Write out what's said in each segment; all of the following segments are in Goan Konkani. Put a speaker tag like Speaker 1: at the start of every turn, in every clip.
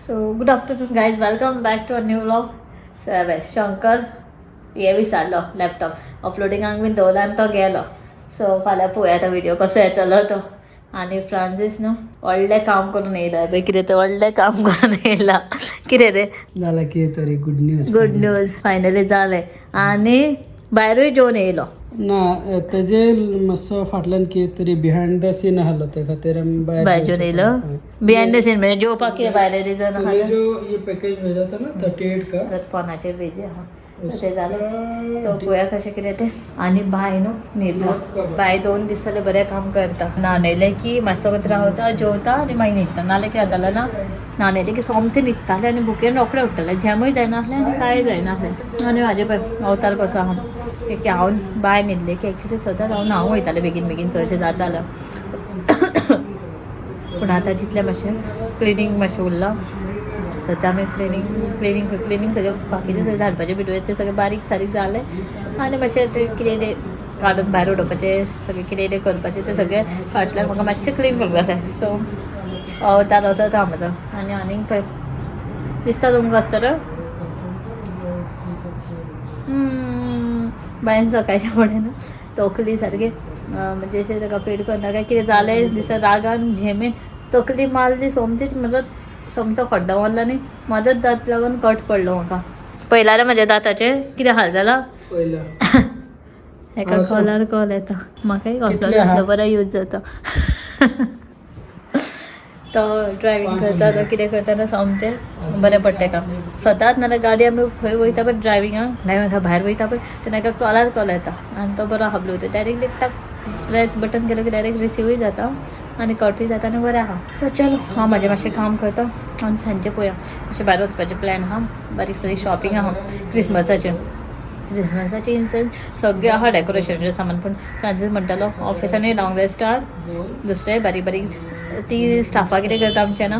Speaker 1: So good afternoon guys, welcome back to a new vlog. So Shankar हे विसरलो लॅपटॉप अपलोडिंगाक बीन दवरला आनी तो गेलो. सो फाल्यां पळोवया आतां व्हिडिओ कसो येतलो तो. आनी फ्रांसीस न्हू व्हडलें काम करून येयला पळय, कितें तें व्हडलें काम करून येयला. कितें रे?
Speaker 2: जाला कितें तरी good news.
Speaker 1: Good news finally जालें. आनी भायरूय जेवन येयलो.
Speaker 2: ना, तेजे मातसो फाटल्यान कितें तरी बिहायंड the scene आहलो, ते खातीर आमी
Speaker 1: भायर
Speaker 2: भायर
Speaker 1: जेवन येयलो. बिहायंड the scene म्हणजे जेवपाक कितें भायर रिजन
Speaker 2: तुमने
Speaker 1: आहा?
Speaker 2: जो ये पैकेज भेजा था ना 38 का,
Speaker 1: परत फोनाचेर बिजी आहा. तशें जालें.
Speaker 2: उसका
Speaker 1: सो पळोवया कशें कितें तें. आनी बाय न्हू न्हिदला. बाय 2 दीस जाले बरें काम करता. न्हाणयलें की मातसो रावता, जेवता आनी मागीर न्हिदता. नाल्यार कितें जातालें ना, न्हाणयलें की सोमतें न्हिदतालें आनी भुकेन रोखडें उठ्ठलें. झेमूय जायनासलें आनी कांय जायनासलें. आनी म्हाजें पळय अवतार कसो आहा की हांव बाय न्हिदलें की एक्चुली सदांच हांव न्हावंक वयतालें बेगीन बेगीन, चडशें जातालें. पूण आतां जितलें मातशें क्लिनींग मातशें उरलां, सद्या आमी क्लिनींग क्लिनींग क्लिनींग सगळें बाकीचें सगळें झाडपाचें बिडवे तें सगळें बारीक सारीक जालें. आनी मातशें तें कितें तें काडून भायर उडोवपाचें, सगळें कितें कितें करपाचें तें सगळें फाटल्यान म्हाका मातशें क्लीन करूंक जाय. सो अवतार असोच आहा म्हजो. आनी आनीक पळय दिसता तुमकां आसतलो. बायन सकाळच्या फुडें न्हू तकली सारकी म्हणजे अशें ताका फीड करना काय कितें जालें दिसता, रागान झेमेन तकली मारली सोमतीच. म्हजो सोमतो खड्डो मारलो आनी म्हजोच दांत लागून कट पडलो म्हाका. पयला रे म्हज्या दाताचेर कितें हाल जाला.
Speaker 2: पयला.
Speaker 1: एका
Speaker 2: आं, सो-
Speaker 1: कॉलार कॉल येता. म्हाकाय कसलो
Speaker 2: कितले आहा?
Speaker 1: कसलो बरो यूज जाता. तो ड्रायव्हिंग
Speaker 2: पांच
Speaker 1: करता तो
Speaker 2: मिनटां.
Speaker 1: कितें करतना सोमतें बरें पडटा तेका सदांच. नाल्यार गाडी आमी खंय वयता पळय ड्रायव्हिंगाक, ड्रायव्हिंगा भायर वयता पळय तेन्ना एका कॉलार कॉल येता आनी तो बरो आहा ब्लुटूथ, डायरेक्टली टाक प्रेस बटन केलो की डायरेक्ट रिसिवूय जाता आनी कटूय जाता आनी बरें आहा. सो चलो, हांव म्हाजें मातशें काम करता आनी सांजचें पळोवया. मातशें भायर वचपाचें प्लॅन आहा, बारीक सारीक शॉपिंग आहा क्रिसमसाचें. क्रिसमसाचें इन्सन सगळें आहा डेकोरेशनाचें सामान. पूण फ्रांसीस म्हणटालो ऑफिसानूय लावंक जाय स्टार दुसरें बारीक बारीक. ती स्टाफा कितें करता आमच्या ना,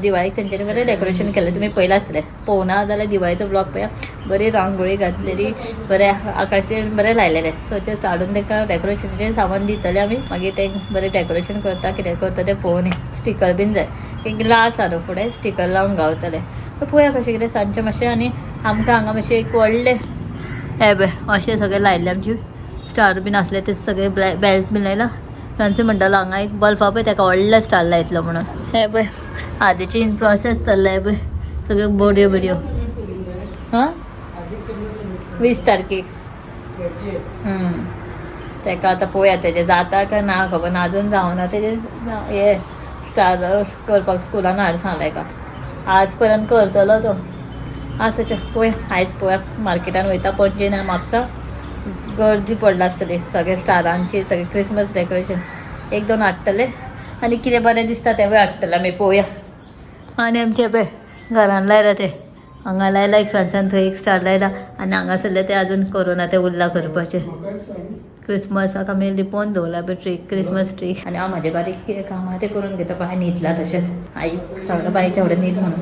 Speaker 1: दिवाळीक तेंच्यांनी बरें डेकोरेशन केलें, तुमी पळयलां आसतलें. पळोवना जाल्यार दिवाळीचो ब्लॉग पळया. बरी रांगोळी घातलेली, बरें आकाशे बरें लायलेलें. सो जस्ट हाडून तांकां डेकोरेशनाचें सामान दितले आमी, मागीर तें बरें डेकोरेशन करता कितें करता तें पळोवनी. स्टिकर बीन जाय की ग्लास आहा न्हू फुडें, स्टिकर लावन गावतलें. सो पळोवया कशें कितें सांजचें मातशें. आनी आमकां हांगा मातशें एक व्हडलें हे पळय अशें सगळें लायिल्लें, आमची स्टार बीन आसले ते सगळे बेल्स बीन लायला. फ्रांसीस म्हणटालो हांगा एक बल्ब पळय ताका व्हडलो स्टार लायतलो म्हणून. हे पळय आदीची इन प्रोसेस चल्ला. हे पळय सगळ्यो बोडयो बिडयो. हां, 20 तारखेक. ताका आतां पळोवया तेजें जाता काय ना खबर ना, अजून जावना तेजें. हे स्टार करपाक स्कुलान हाड सांगलें एका, आज पर्यंत करतलो तो. आसूं, चल पळोवया. आयज पळोवया मार्केटान वयता, पणजे ना म्हापसा गर्दी पडला आसतली सगळे स्टारांची, सगळे क्रिसमस डेकोरेशन. एक दोन हाडटले आनी कितें बरें दिसता तेंवूय हाडटले आमी, पळोवया. आनी आमचे पळय घरान लायला ते, हांगा लायला एक फ्रांसान, थंय एक स्टार लायला आनी हांगासरले ते अजून करूना, ते उरला करपाचे.
Speaker 2: म्हाका एक सांग.
Speaker 1: क्रिसमसाक आमी लिपोवन दवरला पळय ट्री, क्रिसमस ट्री. आनी हांव म्हाजे बारीक कितें काम आहा तें करून घेता. बाय न्हिदला तशेंच. आई सांगलां बायच्या फुडें न्हीद म्हणून.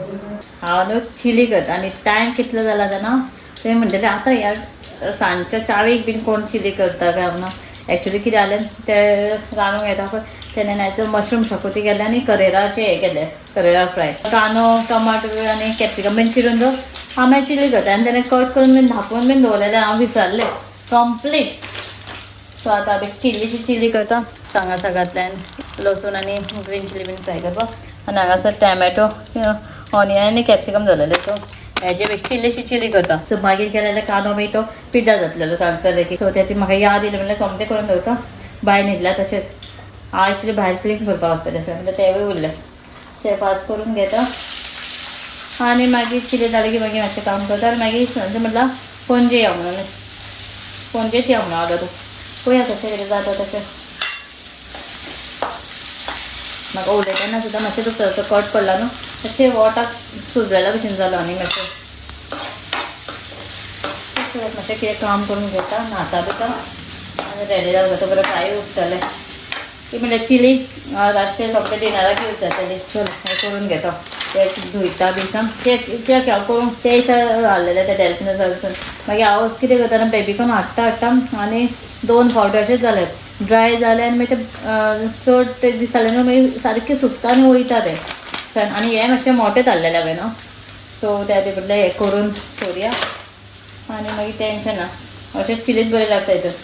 Speaker 1: हांव न्हू चिली करता आनी टायम कितलो जाला जाणा? ते म्हणटले आतां ह्या सांजच्या 4 बीन कोण चिली करता काय म्हणून. एक्चुली कितें जालें, ते रांदूंक येता पळय तेन्ना नायचो मशरूम शाकोती केलें आनी करेलाचें हें केलें, करेला फ्राय. कांदो, टमाटर आनी कॅप्सिकम बीन चिरून दवर. हांव मागीर चिली करता आनी तेणें कट करून बीन धांपून बीन दवरलेलें, हांव विसरलें कंप्लीट. सो आतां हांव चिलीची चिली करता. हांगा घातल्यान लसूण आनी ग्रीन चिली बीन फ्राय करपाक आनी हांगासर टॅमॅटो, ऑनियन आनी कॅप्सिकम दवरलेले. सो हेजे बेश्टी इल्लीशी चिली करता. सो मागीर केलें जाल्यार कांदो मागीर तो पिड्ड्यार जातलेलो सांगतलें की. सो तें म्हाका याद येयलें म्हणल्यार सोमतें करून दवरता. बाय न्हिदला तशेंच. हांव एक्चुली भायर क्लीन करपाक वचपाचें आसलें म्हणल्यार तेंवूय उरलें. शेफ आज करून घेता आनी मागीर चिली जालें की मागीर मातशें काम करता आनी मागीर सांजचें म्हटल्यार पणजे या म्हणून, पणजेच या म्हणून आलो. तूं पळया कशें कितें जाता तशें. म्हाका उलयतना सुद्दां मातशें दुखता. असो कट पडला न्हू, मातशें वोटाक सुजलेल्या भशेन जालो. आनी मातशें मातशें कितें काम करून घेता, न्हाता बिता आनी रेडी जावं जाता. बरें कांय उठतलें ती म्हणल्यार चिली रातचें सोमतें डिनराक यूज जातली. चल, हें करून घेता, ते धुयता बियता ते ते करून ते दिसा घाल्लेले ते डेल्फिनासून. मागीर हांव कितें करता, बेबीकॉर्न हाडटा हाडटा आनी दोन फावटी अशेंच जालें, ड्राय जालें आनी मागीर ते चड ते दिसाले न्हू, मागीर सारकें सुकता आनी वयता तें. बॉक्सान आनी हे मातशें मोटें जाल्लेलें हांवें न्हू, सो त्या खातीर म्हटलें हें करून दवरुया आनी मागीर टेंशन ना. अशें चिलीच बरें लागता हितून.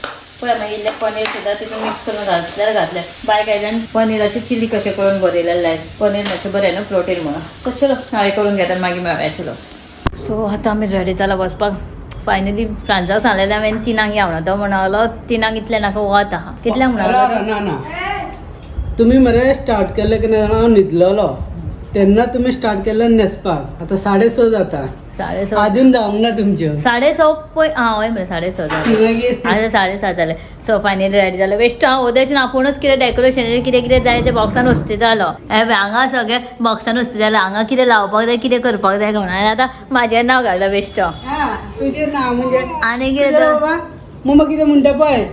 Speaker 1: पळय मागीर इल्लें पनीर सुद्दां तितून मिक्स करून घातल्यार घातलें. बाय कांय पनीराची चिली कशें करून बरयलेलें लायक पनीर मातशें बरें न्हू प्रोटीन म्हणून. सो चलो हांवें करून घेता मागीर मेळया. चलो सो आतां आमी रेडी जाला वचपाक. फायनली फ्रांसाक सांगलेलें हांवें 3 या म्हणून, तो म्हणलो 3 इतलें नाका वत आहा. कितल्यांक म्हणलो?
Speaker 2: ना ना, तुमी मरे स्टार्ट केलें की ना, हांव न्हिदलेलो तेन्ना तुमी स्टार्ट केलें न्हेसपाक. आतां 6:30 जाता.
Speaker 1: 6:30.
Speaker 2: अजून जावंक ना तुमच्यो.
Speaker 1: 6:30 पय. आं हय मरे, 6:30 जालें.
Speaker 2: मागीर
Speaker 1: आतां 7:30 जालें. सो फायनली रेडी जालें. बेश्टो हांव वदयचें ना, आपुणूच कितें डेकोरेशन कितें कितें जाय तें बॉक्सान वस्तू जालो. हे पळय हांगा सगळें बॉक्सान वस्तू जालें. हांगा कितें लावपाक जाय, कितें करपाक जाय म्हणून. आनी आतां म्हाजें नांव घालता बेश्टो.
Speaker 2: हा, तुजें नांव म्हणजे
Speaker 1: आनी कितें
Speaker 2: कितें
Speaker 1: तर
Speaker 2: बाबा, मम्मा कितें म्हणटा पळय.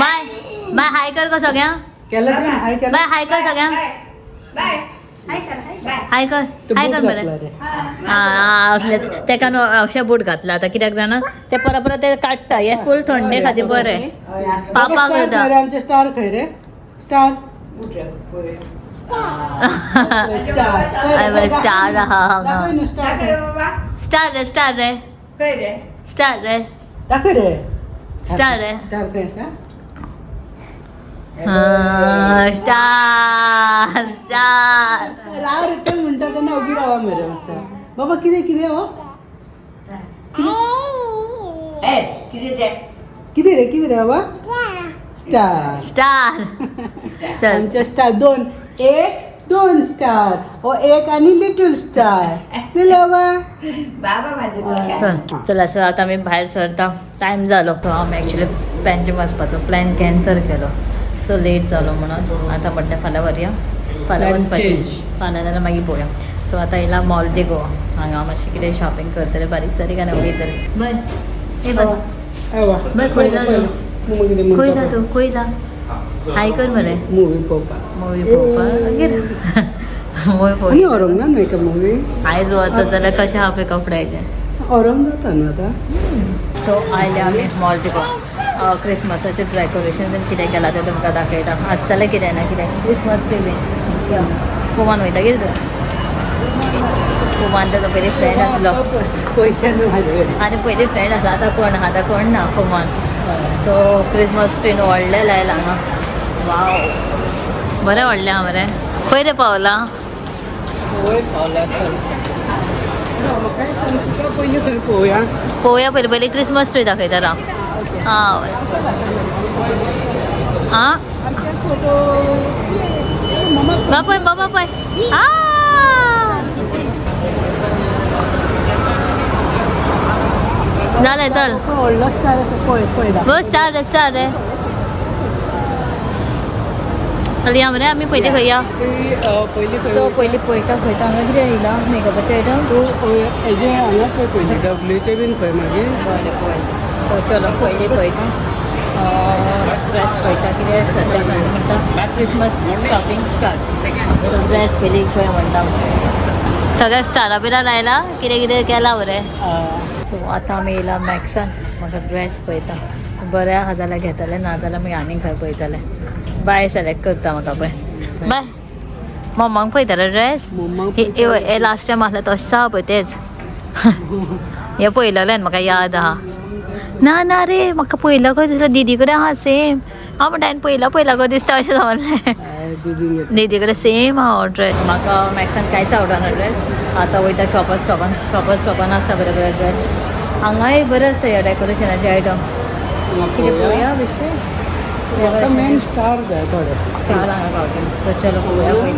Speaker 1: बाय बाय, हाय कर गो सगळ्यांक.
Speaker 2: केलें तुवें? हाय केलें?
Speaker 1: बाय, हाय कर सगळ्यांक. हाय कर.
Speaker 2: तूं
Speaker 1: हाय
Speaker 2: बूट
Speaker 1: कर बरें.
Speaker 2: घातला रे.
Speaker 1: आं असले तेका न्हू अशे बूट घातला आतां कित्याक जाणा, ते परत परत ते काडटा. हे फूल थंडे खातीर बरें
Speaker 2: बाबा,
Speaker 1: पापाक
Speaker 2: स्टार
Speaker 1: जाता.
Speaker 2: खंय रे? आमचे स्टार खंय रे? स्टार.
Speaker 1: हय बरें, स्टार आहा हांगा.
Speaker 2: दाखय न्हू स्टार खंय.
Speaker 1: स्टार रे, स्टार रे, स्टार रे.
Speaker 2: दाखय रे.
Speaker 1: स्टार रे.
Speaker 2: स्टार खंय आसा?
Speaker 1: आं, स्टार स्टार.
Speaker 2: राव रे, ते म्हणटा तेन्ना ओगी रावा मरे मातसो. बाबा कितें कितें हो, कितें रे, कितें रे बाबा? स्टार.
Speaker 1: स्टार चल.
Speaker 2: आमचे स्टार दोन, एक दोन स्टार हो एक आनी लिटल स्टार दिले बाबा.
Speaker 1: चल चल. सो आतां आमी भायर सरता, टायम जालो. सो आमी एक्चुली पणजे वचपाचो प्लॅन कॅन्सल केलो, सो लेट जालो म्हणून. आतां म्हटलें फाल्यां व्हरया, फाल्यां
Speaker 2: Plan
Speaker 1: वचपाचें
Speaker 2: change.
Speaker 1: फाल्यां जाल्यार मागीर पळोवया. सो आतां येयला मॉल दे गोवा, हांगा मातशें कितें शॉपिंग करतलें बारीक सारीक आनी वयतलें. बय ए बय.
Speaker 2: एवा.
Speaker 1: बरें, खंय जालो?
Speaker 2: मम्मा कितें
Speaker 1: खंय
Speaker 2: म्हणटा?
Speaker 1: जा तूं? खंय जा? हाय कर मरे.
Speaker 2: मुवी पळोवपाक.
Speaker 1: मुवी पळोवपाक? मुवी
Speaker 2: आनी
Speaker 1: पळोवया.
Speaker 2: व्हरूंक ना न्हू एका मुवी?
Speaker 1: आयज वचत जाल्यार कशें आहा पळय कपड्याचें.
Speaker 2: व्हरूंक जाता न्हू आतां.
Speaker 1: सो आयले आमी मॉल दे गोवा. क्रिसमसाचें डेकोरेशन बीन कितें केलां तें तुमकां दाखयता. आसतलें कितें ना कितें क्रिसमस ट्री बीन. कोमान वयता कितें तूं? कोमान ताजो पयलीं फ्रेंड आसलो.
Speaker 2: पयशे न्हू म्हाजे कडेन.
Speaker 1: आनी पयलीं फ्रेंड आसलो, आतां कोण आहा? आतां कोण ना कोमान. सो क्रिसमस ट्रीन व्हडलें लायलां हांगा. वाव, बरें व्हडलें आहा मरे. खंय रे पावलां?
Speaker 2: वयर पावले आसतले. म्हाका तुका पयलीं खंय पळोवया?
Speaker 1: पळोवया पयलीं, पयलीं क्रिसमस ट्री दाखयता राव. आं आं.
Speaker 2: आमचे फोटो मम्मा.
Speaker 1: बापय बाबा पळय आ. जालें, चल.
Speaker 2: व्हडलो स्टार आसा पळय, पळय दाखय.
Speaker 1: बस, स्टार रे, स्टार रे. चल या मरे आमी. पयलीं खंय या?
Speaker 2: ती, पयलीं खंय?
Speaker 1: सो पयलीं पळयता पळयता. हांगा कितें येयला मेकअपाचें आयटम.
Speaker 2: तूं हेजे हांगा पळय पयलीं, डब्ल्यूचे बीन पळय मागीर.
Speaker 1: बरें पळय. सो चलो पयलीं पळयता, ड्रेस पळयता कितें सद्या म्हणटा. Christmas shopping start. So dress पयलीं पळय म्हणटा. सगळ्या स्टारा बिरा लायला, कितें कितें केलां बरें. सो आतां आमी येयला मॅक्सान. म्हाका ड्रेस पळयता, बरें आहा जाल्यार घेतलें, ना जाल्यार मागीर आनीक खंय पळयतलें. बाय सिलेक्ट करता म्हाका पळय. बाय, मम्माक पळयतले ड्रेस.
Speaker 2: मम्माक.
Speaker 1: हे लास्ट टायम आसलें तशें आहा पळय तेच. हे पळयलेलें म्हाका याद आहा. ना ना रे, म्हाका पळयला खंय दिसता, दिदी कडेन आहा सेम. हांव म्हणटा हांवें पळयला पळयला गो दिसता अशें समजलें.
Speaker 2: दिदीन घेतला.
Speaker 1: दिदी कडेन सेम आहा ड्रेस. म्हाका मॅक्सान कांयच आवडना ड्रेस. आतां वयता शॉपर स्टॉपान. शॉपर स्टॉपान आसता बरे बरे ड्रेस. हांगाय बरें आसता ह्या डेकोरेशनाचे आयटम. कितें पळोवया बेश्टें.
Speaker 2: म्हाका मेन स्टार जाय थोडे.
Speaker 1: स्टार हांगा गावता. सो चलो पळोवया पयलीं.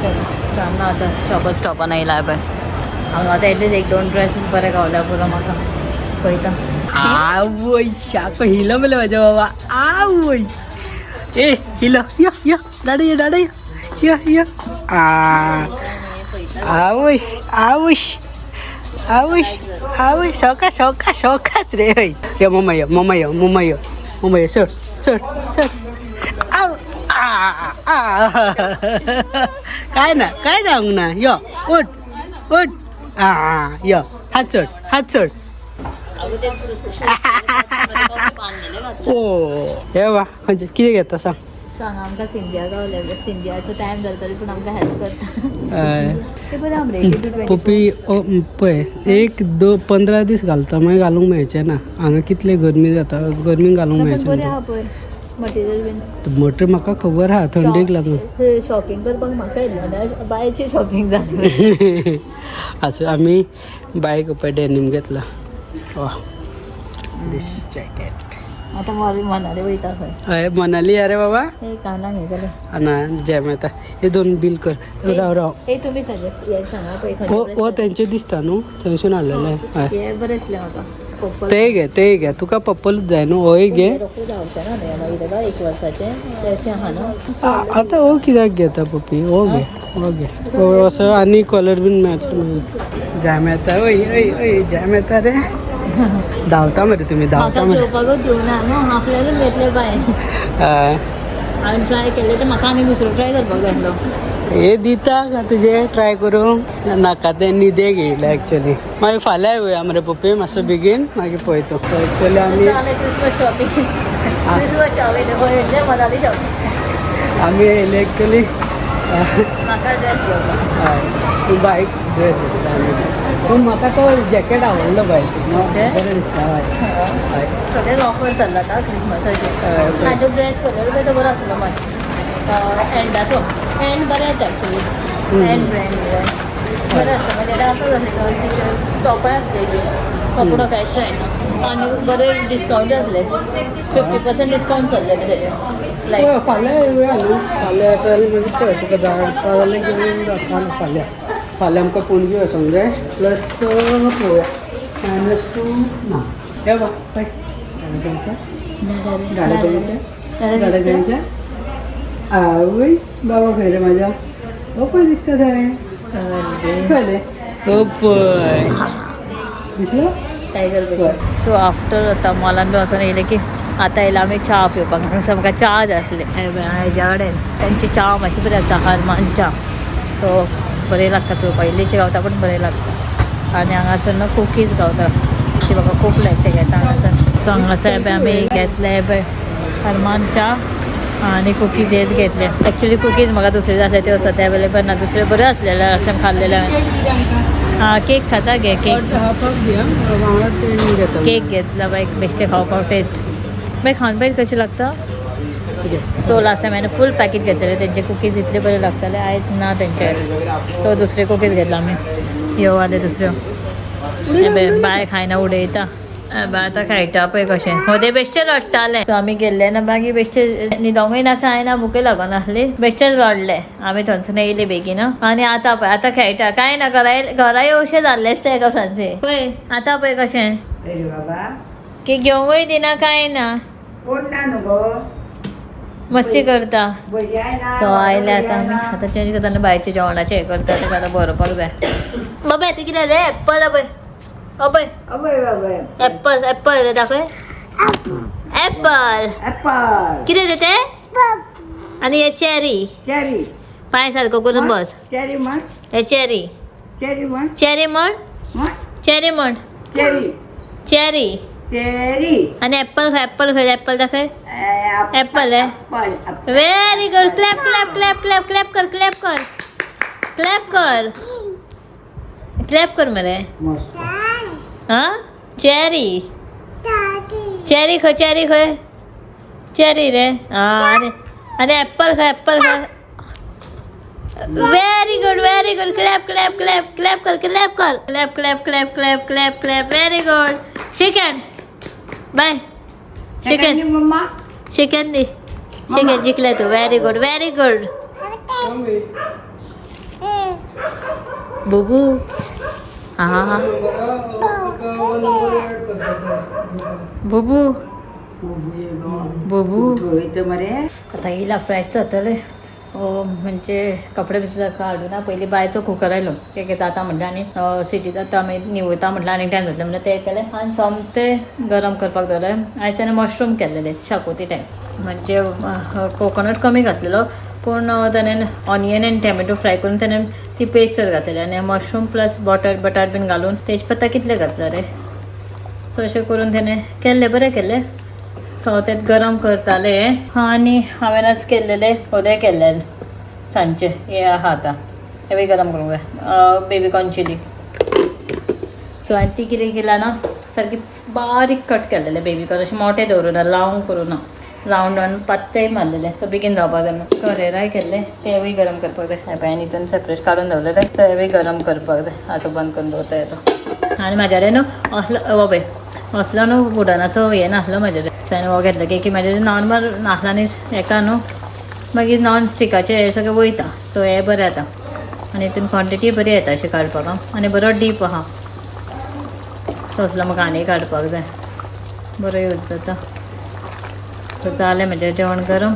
Speaker 1: चलो, स्टार ना. आतां शॉपर स्टॉपान येयला पळय. हांगा आतां एटलीस्ट एक दोन ड्रेसीस बरे गावल्या पुरो म्हाका. पळयता.
Speaker 2: आवय, शाको हिलो मले माझ्या बाबा. आवय, ए हिलो, यो यो डाडे, यो डाडे, यो यो. आ आवश आवश आवश आवश, सवका सवका सवकाच रे. हय, यो मम्मा, यो मम्मा, यो मम्मा, यो मम्मा, यो. सोड सोड सोड. आव आ आ. काय ना, काय जावंक ना. यो, उठ उठ. आ यो, हात सोड, हात सोड. ओ हे वा, खंयचे कितें घेता सांग.
Speaker 1: सो हांगा आमकां सिंधिया गावले, सिंधियाचो टायम जालो तरी पूण आमकां हेल्प करता.
Speaker 2: हय.
Speaker 1: ते बरें आमरे 24.
Speaker 2: पप्पी ओ, पळय एक दो 15 दीस घालता, मागीर घालूंक मेळचें ना. हांगा कितले गरमी जाता, गरमीन घालूंक
Speaker 1: पण
Speaker 2: मेळचें
Speaker 1: बरें
Speaker 2: ना.
Speaker 1: आहा पळय मटेरियल बीन.
Speaker 2: मोटर म्हाका खबर आहा, थंडेक लागून.
Speaker 1: शॉपिंग करपाक म्हाका येयल्लें ना, बायची शॉपिंग जाली.
Speaker 2: आसूं, आमी बायक पळय डेनीम घेतला. वा, दीस जॅकेट.
Speaker 1: आतां मनाली वयता खंय.
Speaker 2: हय, मनाली. अरे बाबा.
Speaker 1: हे कानाक हे जालें.
Speaker 2: ना जॅम येता. हे दोन बील कर, राव राव.
Speaker 1: हे तुमी सजेस्ट हे सांगा पळय
Speaker 2: हो
Speaker 1: खंयचें
Speaker 2: हो
Speaker 1: बरें आसलें.
Speaker 2: तेंचे दिसता न्हू, थंयसून हाडलेले. हय.
Speaker 1: हे बरें आसलें म्हाका पर्पल.
Speaker 2: तेय घे, तेय घे. तुका पर्पलूच जाय न्हू, होय घे.
Speaker 1: रोखडें धांवचें ना न्हय मागीर तेका एक वर्साचें तें आहा न्हू.
Speaker 2: आतां हो कित्याक घेता पप्पी? हो घे, हो घे. हो असो आनी कलर बीन मेळटलो मागीर. जॅम येता. ओय ओय ओय, जॅम येता रे. धांवता मरे तुमी,
Speaker 1: म्हाका
Speaker 2: धांवता मरे.
Speaker 1: घेवपाकूच दिवना न्हू, आपल्याकूच घेतलें बाय.
Speaker 2: हय.
Speaker 1: हांवें ट्राय केलें तें म्हाका आनी दुसरो ट्राय करपाक जाय आसलो.
Speaker 2: हे दिता का तुजे ट्राय करूंक नाका. ते न्हिदेक येयले एक्चुली. मागीर फाल्यां येवया मरे पप्पी, मातसो बेगीन, मागीर पळयतो एक्चुली आमी.
Speaker 1: Christmas shopping, Christmas shopping, Manali shopping.
Speaker 2: आमी येयले एक्चुली.
Speaker 1: म्हाका ड्रेस घेवपाक.
Speaker 2: हय, तूं बायक ड्रेस घेतला आमी, पूण म्हाका तो जॅकेट आवडलो बाय. बरें दिसता. हय हय.
Speaker 1: सगळेच ऑफर चल्ला आतां क्रिसमसाचे.
Speaker 2: हय, पळय.
Speaker 1: आनी तो ड्रेस कलर बी तो बरो आसलो मात एंडाचो एंड बरें येता एक्चुली. एंड ब्रँड बरें आसता. म्हणजे आतां जालें, टॉपाय आसलेली, कपडो कांयच जायना आनी बरे डिस्कावंट आसले, 50% डिस्कावंट चल्लेले तेजेर लायक.
Speaker 2: पळय, फाल्यां येवया न्हू. फाल्यां येता जाल्यार मागीर पळय, तुका जाय जाल्यार घेवन जाता न्हू. फाल्यां फाल्यां आमकां पणजी वचोंक जाय, प्लस पळोवया -2 ना. हे बा पळय, गाडो गाडो गाडो गाडो. आवयस, बाबा खंय रे म्हाज्या? हो पळय, दिसता थंय. खंय रे? हो पळय, दिसलो.
Speaker 1: टायगर कशें. सो आफ्टर आतां मॉलान बी वचून येयले की आतां येयला आमी च्या पिवपाक. हांगासर म्हाका च्या जाय आसली. हेज्या कडेन तेंची च्या मातशी बरी आसता, हरमान च्या. सो बरी लागता पिवपाक, इल्लीशी गावता पूण बरी लागता. आनी हांगासर न्हू कुकीज गावता, ती म्हाका खूब लायक ते घेता हांगासर. सो हांगासर पळय आमी घेतले पळय हरमान च्या आनी कुकीज हेच घेतले. एक्चुली कुकीज म्हाका दुसरे जाय आसले, ते सद्या अवेलेबल ना. दुसरे बरे आसलेले अशें खाल्लेले हांवें. आं, केक खाता गे केक.
Speaker 2: हाफ हाफ दिया, वांगडा ते घेता.
Speaker 1: केक घेतला बाय, बेश्टे खावपाक टेस्ट बाय, खावन पळय कशें लागता. सो लास्ट टायम हांवें फूल पॅकेट घेतलेले तेंचे कुकीज, इतले बरे लागताले. आयज ना तेंचे, सो दुसरे कुकीज घेतला आमी, ह्यो वाले दुसऱ्यो. हे बाय खायना, उडयता. बाय आतां खेळटा पळय कशें हो, ते बेश्टे रडटाले. सो आमी गेल्ले ना, मागीर बेश्टे न्हिदोंकूय ना, कांय ना, भुकूय लागोन आसली, बेश्टेच रडले. आमी थंयसून येयले बेगीन. आनी आतां पळय आतां खेळटा, कांय ना. घरा घरा येवशें जाल्लें आसता एका फ्रांसी. पळय आतां पळय कशें.
Speaker 3: अरे बाबा.
Speaker 1: की घेवंकूय दिना, कांय ना.
Speaker 3: कोण ना न्हू गो.
Speaker 1: मस्ती करता.
Speaker 3: भुरग्यांय ना.
Speaker 1: सो आयले आतां आमी, आतां चेंज करता आनी बायचे जेवणाचें हें करता. तेका आतां बरोवपाक जाय. बाबा, आतां कितें रे? एप्पल पळय, अबय.
Speaker 3: अबय बाबय.
Speaker 1: एप्पल, एप्पल रे, दाखय एप्पल.
Speaker 3: एप्पल.
Speaker 1: कितें रे तें? आनी हे चेरी.
Speaker 3: चेरी.
Speaker 1: पांय सारको करून बस.
Speaker 3: चेरी म्हण.
Speaker 1: हे चेरी.
Speaker 3: चेरी म्हण.
Speaker 1: चेरी म्हण.
Speaker 3: म्हण.
Speaker 1: चेरी म्हण.
Speaker 3: चेरी.
Speaker 1: चेरी.
Speaker 3: चेरी.
Speaker 1: आनी एप्पल खंय? एप्पल खंय? एप्पल दाखय. एप्पल आहे.
Speaker 3: Apple.
Speaker 1: Very good. Clap clap clap clap clap कर, क्लॅप कर, क्लॅप कर, क्लॅप कर मरे.
Speaker 3: मस्त.
Speaker 1: हा, चेरी, चेरी खंय? चेरी खंय? चेरी रे. हा, आनी आनी एप्पल खंय? एप्पल खंय? Very good, very good. Clap clap clap clap कर, क्लॅप कर, clap clap clap clap clap clap. Very good. Shake hand bye, shake hand.
Speaker 3: Mamma.
Speaker 1: Shake hand the, shake hand. जिखले तू. Very good, very good. बुबू, हा हा हा, बुबू बुबू.
Speaker 3: थंय मरे.
Speaker 1: आतां येयला, फ्रेश जातले म्हणजे कपडे बी सुद्दां काडूना. पयलीं बायचो कुकर आयलो, ते जाता म्हटलें आनी सिटी जाता, आमी न्हिवता म्हटलें आनी टायम जातलें म्हणल्यार ते केलें आनी सोमतें गरम करपाक दवरलें. आनी तेणें मशरूम केल्लेले शाकोती टायप, म्हणजे कोकोनट कमी घातलेलो पूण तेणें ऑनियन आनी टॅमेटो फ्राय करून तेणें ती पेस्ट चड घातलेली आनी मशरूम प्लस बटर बटाट बीन घालून तेजपत्ता कितले घातला रे. सो अशें करून तेणें केल्लें, बरें केल्लें. सो तें गरम करताले आनी हांवें आज केल्लेले होदे केल्ले सांजचे, हे आहा आतां, हेवूय गरम करूंक जाय, बेबीकॉर्न चिली. सो हांवें ती कितें केलां ना, सारकी बारीक कट केल्लेले बेबीकॉर्न, अशें मोटे दवरूना, लावंक करूना, रावंड रावंड पातळ मारलेले. सो बेगीन जावपाक जाय म्हणून. करेराय केल्ले, तेवूय गरम करपाक जाय. हें पळय, हितून सेपरेट काडून दवरलेले. सो हेवूय गरम करपाक जाय. आतां बंद करून दवरता येता. आनी म्हाज्या कडेन न्हू असलो हो पळय, असलो न्हू वुडनाचो हें नासलो म्हाजे कडेन. सो हांवें हो घेतलो की म्हाजे नॉर्मल नासला न्ही हेका न्हू, मागीर नॉन स्टिकाचे हे सगळें वयता. सो हें बरें जाता आनी हितून क्वॉन्टिटी बरी येता अशें काडपाक आनी बरो डीप आहा. सो असलो म्हाका आनी काडपाक जाय, बरो यूज जाता. सो जालें म्हजें जेवण गरम.